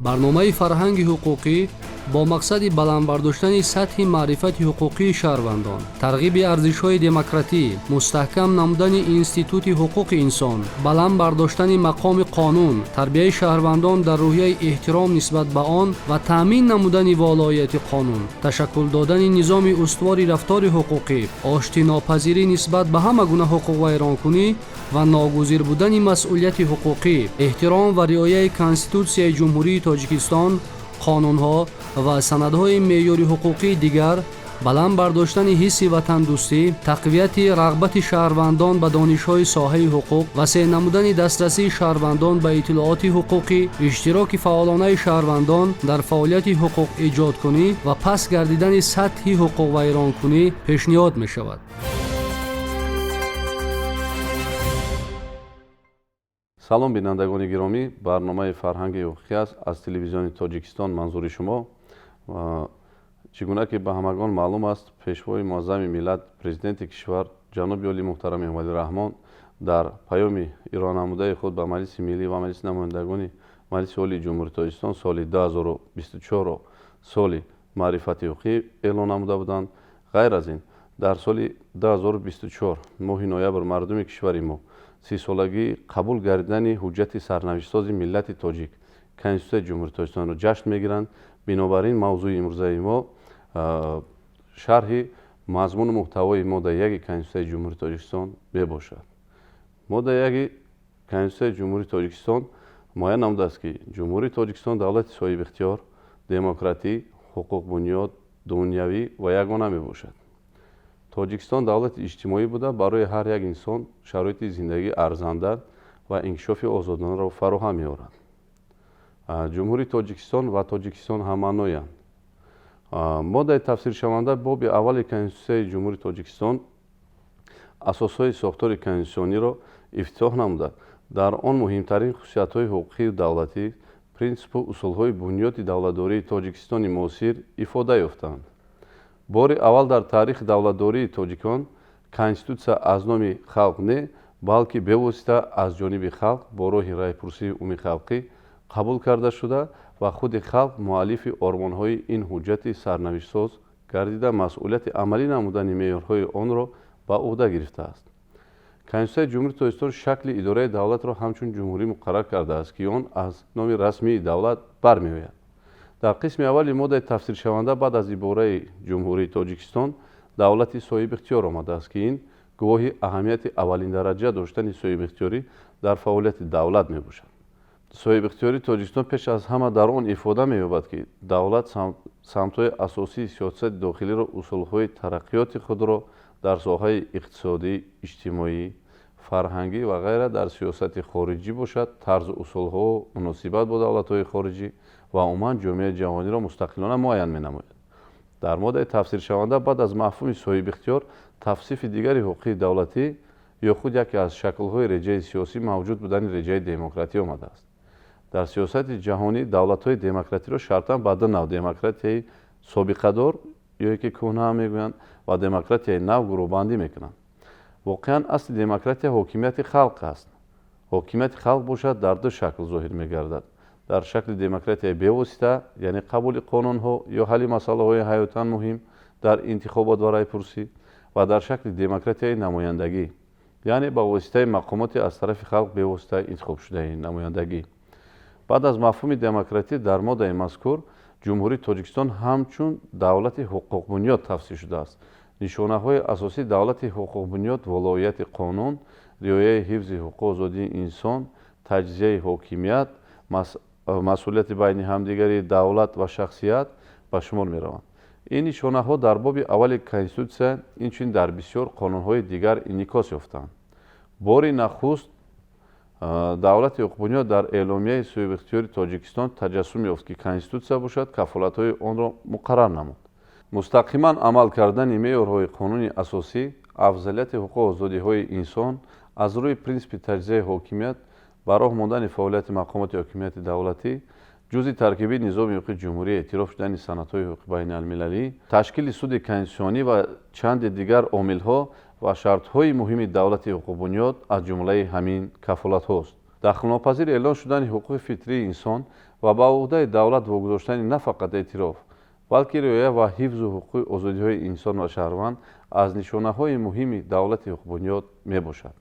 Барномаи фарҳанги ҳуқуқӣ бо мақсади баланд бардоштани сатҳи маърифати ҳуқуқии шаҳрвандон, тарғиби арзишҳои демократӣ, мустаҳкам намудани институти ҳуқуқи инсон, баланд бардоштани мақоми қонун, тарбияи шаҳрвандон дар рӯҳияи эҳтиром нисбат ба он ва таъмин намудани волоияти қонун, ташаккул додани низоми устувори рафтори ҳуқуқӣ, оштинопазирӣ нисбат ба ҳама гуна ҳуқуқвайронкунӣ ва ногузир будани масъулияти ҳуқуқӣ, эҳтиром ва риояи Конститутсияи Ҷумҳурии Тоҷикистон, қонунҳо ва санадҳои меъёри ҳуқуқии дигар, баланд бардоштани ҳисси ватандӯстӣ, тақвияти рағбати шаҳрвандон ба донишҳои соҳаи ҳуқуқ, васеъ намудани дастрасии шаҳрвандон ба иттилооти ҳуқуқӣ, иштироки фаъолонаи шаҳрвандон дар фаъолияти ҳуқуқэҷодкунӣ ва паст гардидани сатҳи ҳуқуқвайронкунӣ пешниҳод мешавад. Салом, бинандагони гиромӣ! Барномаи фарҳанги ҳуқуқӣ аст аз телевизиони Тоҷикистон манзури шумо. Чӣ гуна ки ба ҳамагон маълум аст, Пешвои муаззами миллат, Президенти кишвар ҷаноби олӣ муҳтарам Эмомалӣ Раҳмон дар паёми ироанамудаи худ ба Маҷлиси Миллӣ ва Маҷлиси намояндагони Маҷлиси Олии Ҷумҳурии Тоҷикистон соли 2024-ро соли маърифати ҳуқуқӣ эълон намуда буданд. Ғайр аз ин, дар соли 2024 моҳи ноябр мардуми кишвари мо 30-солагии қабул гардидани ҳуҷҷати сарнавиштсози миллати тоҷик, Конститутсияи Ҷумҳурии Тоҷикистонро ҷашн мегиранд. Бинобар ин, мавзӯи имрӯзаи мо шарҳи мазмуну муҳтавои моддаи яки Конститутсияи Ҷумҳурии Тоҷикистон мебошад. Моддаи яки Конститутсияи Ҷумҳурии Тоҷикистон муайян намудааст, ки Ҷумҳурии Тоҷикистон давлати соҳибихтиёр, демократӣ, ҳуқуқбунёд, дунявӣ ва ягона мебошад. Тоҷикистон давлати иҷтимоӣ буда, барои ҳар як инсон шароити зиндагии арзанда ва инкишофи озодонаро фароҳам меорад. Ҷумҳурии Тоҷикистон ва Тоҷикистон ҳаммаъноянд. Моддаи тафсиршаванда боби аввали Конститутсияи Ҷумҳурии Тоҷикистон асосҳои сохтори конститутсиониро ифтитоҳ намуда, дар он муҳимтарин хусусиятҳои ҳуқуқию давлатӣ, принсипу усулҳои бунёди давлатдории Тоҷикистони муосир ифода ёфтаанд. Бори аввал дар таърихи давлатдории тоҷикон Конститутсия аз номи халқ не, балки бевосита аз ҷониби халқ бо роҳи райпурсии умумихалқӣ қабул карда шуда ва худи халқ муаллифи ормонҳои ин ҳуҷҷати сарнавиштсоз гардида, масъулияти амалӣ намудани меъёрҳои онро ба уҳда гирифтааст. Конститутсияи Ҷумҳурии Тоҷикистон шакли идораи давлатро ҳамчун ҷумҳурӣ муқаррар кардааст, ки он аз номи расмии давлат бармеояд. Дар қисми аввали моддаи тафсиршаванда баъд аз ибораи Ҷумҳурии Тоҷикистон давлати соҳибихтиёр омадааст, ки ин гувоҳи аҳамияти аввалиндараҷа доштани соҳибихтиёрӣ дар фаъолияти давлат мебошад. Соҳибихтиёрии Тоҷикистон пеш аз ҳама дар он ифода меёбад, ки давлат самтҳои асосии сиёсати дохилиро, усулҳои тараққиёти худро дар соҳаи иқтисодӣ, иҷтимоӣ, фарҳангӣ ва ғайра, дар сиёсати хориҷӣ бошад, тарзу усулҳо, муносибат бо давлатҳои хориҷӣ ва умуман ҷомеаи ҷаҳониро мустақилона муайян менамояд. Дар моддаи тафсиршаванда баъд аз мафҳуми соҳибихтиёр тавсифи дигари ҳуқуқии давлатӣ ё худ яке аз шаклҳои реҷаи сиёсӣ мавҷуд будани реҷаи демократӣ омадааст. Дар сиёсати ҷаҳонӣ давлатҳои демократиро шартан ба ду нав демократияи собиқадор ё ки кӯҳна мегӯянд ва демократияи нав гурӯҳбандӣ мекунанд. Воқеан, асли демократия ҳокимияти халқ аст. Ҳокимияти халқ бошад, дар ду шакл зоҳир мегардад: дар шакли демократияи бевосита, яъне қабули қонунҳо ё ҳалли масъалаҳои ҳаётан муҳим дар интихобот ва райпурсӣ, ва дар шакли демократияи намояндагӣ, яъне ба воситаи мақомоти аз тарафи халқ бевосита интихобшудаи намояндагӣ. Баъд аз мафҳуми демократӣ дар моддаи мазкур Ҷумҳурии Тоҷикистон ҳамчун давлати ҳуқуқбунёд тавсиф шудааст. Нишонаҳои асосии давлати ҳуқуқбунёд волоияти қонун, риояи ҳифзи ҳуқуқу озодии инсон, таҷзияи ҳокимият, масъулияти байни ҳамдигари давлат ва шахсият ба шумор мераванд. Ин нишонаҳо дар боби аввали Конститутсия, инчунин дар бисёр қонунҳои дигар инъикос ёфтаанд. Бори нахуст давлати ҳуқуқбунёд дар эъломияи соҳибихтиёри Тоҷикистон таҷассум ёфт, ки Конститутсия бошад, кафолатҳои онро муқаррар намуд. Мустақиман амал кардани меъёрҳои қонуни асосӣ, афзалияти ҳуқуқу озодиҳои инсон аз рӯи принсипи таҷзияи ҳокимият, ба роҳ мондани фаъолияти мақомоти ҳокимияти давлатӣ, ҷузъи таркибии низоми ҳуқуқи ҷумҳурӣ эътироф шудани санадҳои ҳуқуқи байналмилалӣ, ташкили суди конститутсионӣ ва чанде дигар омилҳо ва шартҳои муҳими давлати ҳуқуқбунёд аз ҷумлаи ҳамин кафолатҳост. Дахлнопазир эълон шудани ҳуқуқи фитрии инсон ва ба уҳдаи давлат вогузоштани на фақат эътироф, балки риоя ва ҳифзу ҳуқуқи озодиҳои инсон ва шаҳрванд аз нишонаҳои муҳими давлати ҳуқуқбунёд мебошад.